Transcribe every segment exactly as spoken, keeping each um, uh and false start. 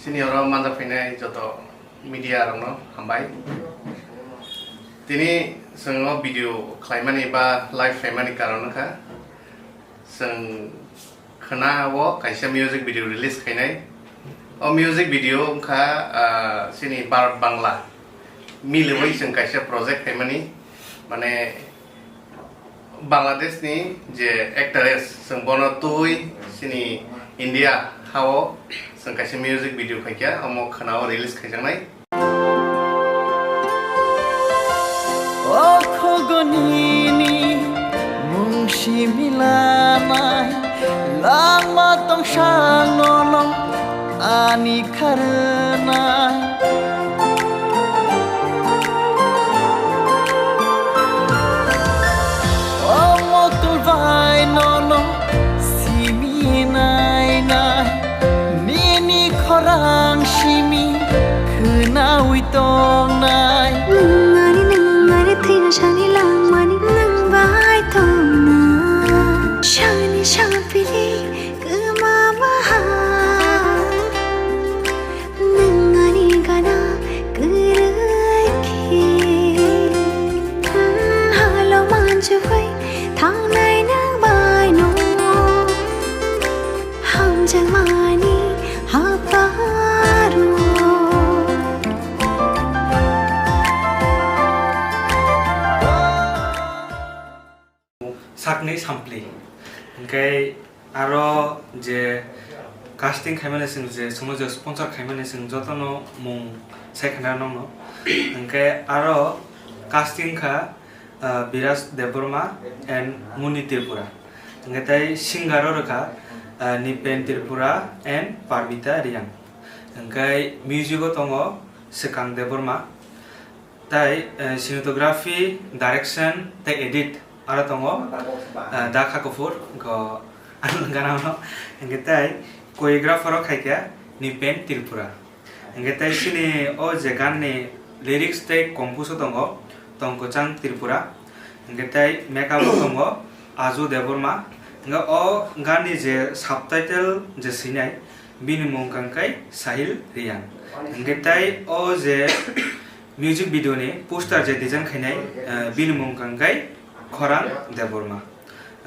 Chini oro manjak phainai joto media rokno hambai. Tini chwng o video khlaimani ba live phaimani karon wngkha chwng khna o kaisa music video release khainai. O music video wngkha, ah, chini Bharat Bangla miliwi chwng kaisa project khaimani, mane Bangladesh ni je actress, chwng bono twi chini India hao chwng kaisa music video khaikha, omo khna o release khaijaknai. O khogonini mung similanai, lama tongsang nono ani kharnai. O motul bai nono simi nai nai, nini khorang simi khwnaui tongnai. Nwng ani, nwng ani thwina sani langmani nwng bai tongna. Sani sapili kwma maha. Nwng ani gana kwrwi khe. Halo manjugwi thangnai nwng bai no. Hamjakmani haparo. Sakni sampli. Hwnkhe aro je casting khaimani chwng je chwngno je sponsor khaimani chwng jotono mung sai khna nokno. Hwnkhe aro casting kha, ah, Biraj Debbarma and Muni Tripura. Hwnkhe tei singer o rwkha, ah, Nipen Tripura and Parmita Reang. Hwnkhe music o tongo Swkang Debbarma. Tai, eh, cinematography, direction, tei edit aro tongo, eh, Dakha Kapoor, go ano gana no. Hwnkhe tai choreographer o khaikha Nipen Tripura. Hwnkhe tai chini o je gan ni lyrics tei compose o tongo Tongkwchang Tripura. Hwnkhe tai makeup o tongo Aju Debbarma. Hwnkhe o gan ni je subtitle je swinai, bini mung kangkai Sahil Reang. Hwnkhe tai o je music video ni poster je design khainai, eh, bini mung kangkai Khorang Debbarma.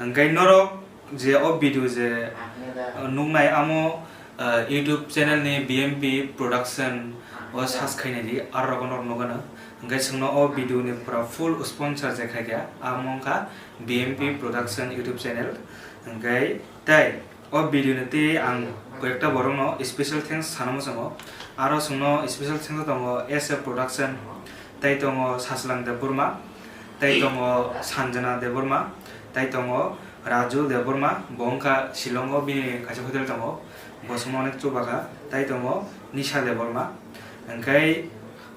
Hwnkhe norok je o video je, eh, nuknai amo, eh, YouTube channel ni B M P Production o search khainai di, aro rok norok nukgano. Hwnkhe chwngno o video ni pura full sponsor je khaikha, amo wngkha B M P Production YouTube channel. Hwnkhe tei o video ni tei ang koyekta borokno special thanks sana muchungo. Aro chwngno special thanks tongo S A Production, tei tongo Sachwlang Debbarma, tei tongo Sanjana Debbarma, tei tongo Raju Debbarma, bo wngkha Shillong o bini kaisa hotel tongo, bo chwngno onek chubakha, tei tongo Nisha Debbarma. Hwnkhe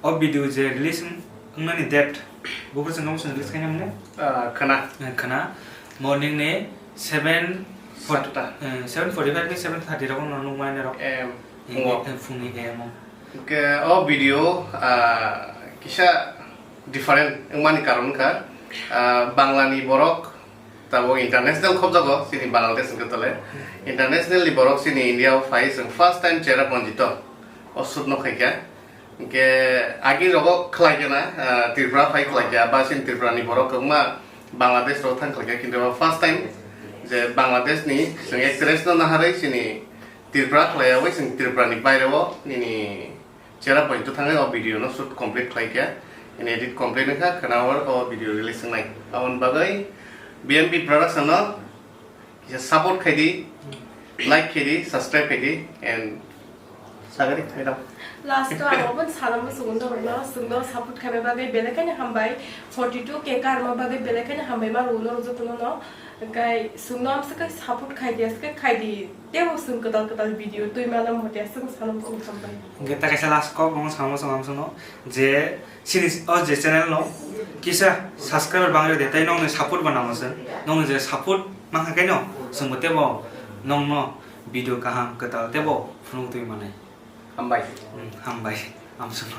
o video je release wng-, wngnani date, buphuru chwng kamo chwng release khaina mane? Ah, khna. Eh, khna. Morning ni seven forty, Satta. Eh, seven forty-five ni seven thirty rogo no nukmani rok. Em, Eh, phungo. Eh, phungni em o. Hwnkhe o video, ah, kisa different wngmani karon wngkha, ah, Bangla ni borok tabuk international khobjago, chini Bangladesh hwnkhe tole. International ni borok chini India o phai, chwng first time Cherrapunji to o shoot no khaikha. Hwnkhe agi rogo khlaikha na, ah, Tripura phai khlaikha, ba chini Tripura ni borok kwbangma Bangladesh rogo thang khlaikha, kintu first time je Bangladesh ni chwng actress no naharwi chini Tripura khlaiyawi chwng Tripura ni baireo nini Cherrapunji to thangwi o video no shoot complete khlaikha, nini edit complete wngkha, khna o video release wngnai. Aboni bagwi B M P Production no kisa support khaidi, like khaidi, subscribe khaidi, and sagari khaidam. Last o ang obo sana muchungo norokno, chwngno support khaina bagwi belai kheno hambai, forty two K karma bagwi belai kheno hambai ma rwo norok jotono no. Hwnkhe chwngno amswk khe support khaidi, aswk khe khaidi, teibo chwng kwtal kwtal video twi mano mote aswk sana muchungo hambai. Hwnkhe ta kaisa last kok no sana muchungo amswkno je Chini o je channel no kisa subscriber bangwi de, tei nokni support bo nango se. Nokni je support mankha khe no, chwngbo teibo nokno video kaham kwtal teibo phunuk twi manai. Hambai. Hmm, hambai. Amswkno.